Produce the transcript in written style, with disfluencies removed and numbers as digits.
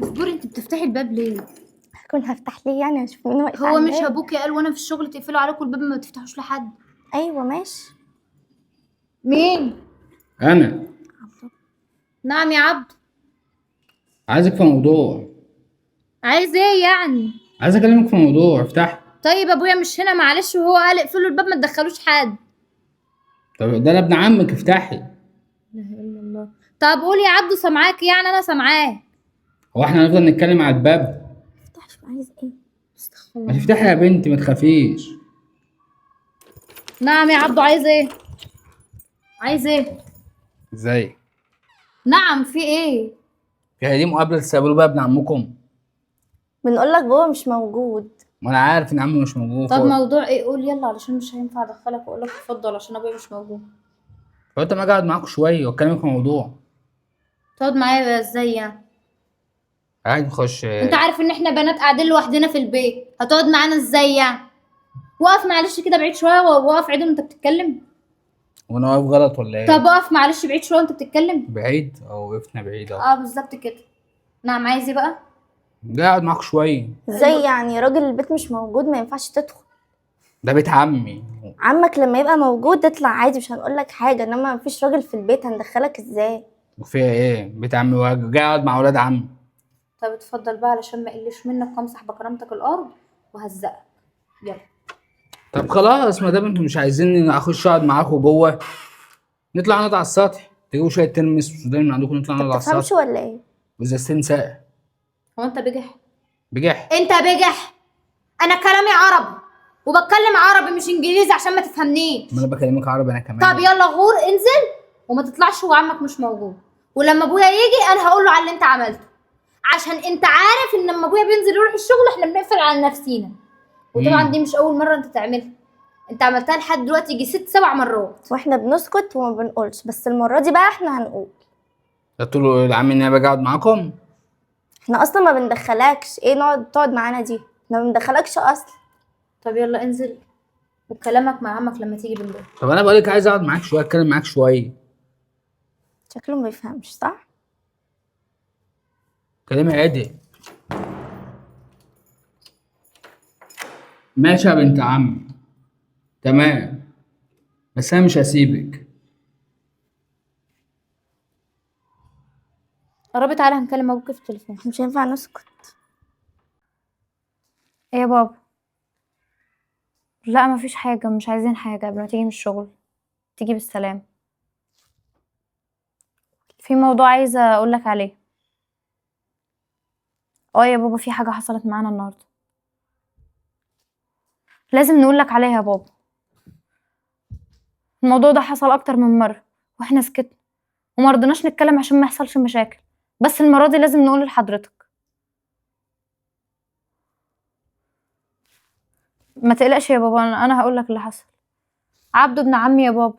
اصبري، انت بتفتحي الباب ليه؟ هكون هفتح ليه يعني؟ اشوف مين واقف هو على مش الباب. ابوكي قال وانا في الشغل تقفلوا عليكم الباب ما تفتحوش لحد؟ ايوه ماشي. مين؟ انا. نعم يا عبد. عايزك في موضوع. عايز ايه يعني؟ عايز اكلمك في موضوع. افتح. طيب ابويا مش هنا معلش، وهو قال اقفلوا الباب ما تدخلوش حد. طب ده انا ابن عمك، افتحي. لا اله الا الله. طب قول يا عبدو، سامعاك يعني، انا سامعاك. هو احنا هنفضل نتكلم على الباب؟ افتح، شوف عايز ايه. استغفر ما الله. تفتحي يا بنتي، ما تخافيش. نعم يا عبدو، عايز ايه؟ عايز ايه؟ ازاي؟ نعم، في ايه؟ هي دي مقابله تستقبلوا بقى ابن عمكم؟ بنقول لك بابا مش موجود. ما انا عارف ان عمي مش موجود. طب فوق. موضوع ايه؟ قول يلا، علشان مش هينفع ادخلك واقول لك اتفضل عشان ابويا مش موجود. فقلت ما اجي اقعد معاكم شوية واتكلم في موضوع. تقعد معايا ازاي يعني؟ عايز نخش. انت عارف ان احنا بنات قاعدين لوحدنا في البيت، هتقعد معانا ازاي يعني؟ وقف معلش كده بعيد شوية، وقف عدل وانت بتتكلم. وانا واقف غلط ولا ايه؟ طب اقف معلش بعيد شوية وانت بتتكلم. بعيد؟ اه وقفنا بعيد اهو. اه بالظبط كده. نعم، عايز ايه بقى؟ جاي اقعد معاكم شوية. ازاي يعني؟ راجل البيت مش موجود، ما ينفعش تدخل. ده بيت عمي. عمك لما يبقى موجود اطلع عادي، مش هنقول لك حاجة، انما مفيش راجل في البيت هندخلك ازاي؟ وفيها ايه؟ بيت عمي، وجاي اقعد مع اولاد عمي. طب اتفضل بقى علشان ما اقلش منك وامسح بكرامتك الارض وهزقك. يلا. طب خلاص، ما دام انتوا مش عايزيني اخش اقعد معاكم جوه، نطلع نقعد على السطح، تجيبوا شوية ترمس وسوداني من عندكم، نطلع نقعد على تفهمش السطح. ولا ايه؟ وازازتين ساقع. هو انت بجح؟ بجح. انت بجح؟ انا كلامي عربي وبتكلم عربي مش انجليزي عشان ما تفهمنيش. ما انا بكلمك عربي انا كمان. طب يلا غور، انزل وما تطلعش وعمك مش موجود، ولما ابويا يجي انا هقول له على اللي انت عملته، عشان انت عارف ان لما ابويا بينزل يروح الشغل احنا بنقفل على نفسينا. وطبعا دي مش اول مرة انت تعملها، انت عملتها لحد دلوقتي يجي 6 7 مرات. واحنا بنسكت وما بنقولش، بس المرة دي بقى احنا هنقول. قلت له لعمي ان انا باجي اقعد معاكم؟ احنا اصلا ما بندخلكش. ايه نقعد تقعد معانا دي؟ احنا ما بندخلكش اصلا. طب يلا انزل، وكلامك مع عمك لما تيجي بالليل. طب انا بقولك عايز اقعد معاك شوية، اتكلم معاك شوية. شكله ما بيفهمش صح؟ كلامي عدل. ماشي يا بنت عمي، تمام، بس انا مش هسيبك. قربي تعالى هنكلم ابوك في التليفون. مش هينفع نسكت. ايه يا بابا؟ لا مفيش حاجة، مش عايزين حاجة قبل ما تيجي من الشغل. تيجي بالسلام. في موضوع عايزة اقولك عليه. اه يا بابا، في حاجة حصلت معانا النهاردة لازم نقولك عليها يا بابا. الموضوع ده حصل اكتر من مرة واحنا سكتنا وما رضيناش نتكلم عشان ما يحصلش مشاكل، بس المرة دي لازم نقول لحضرتك. ما تقلقش يا بابا، انا هقولك اللي حصل. عبده ابن عمي يا بابا.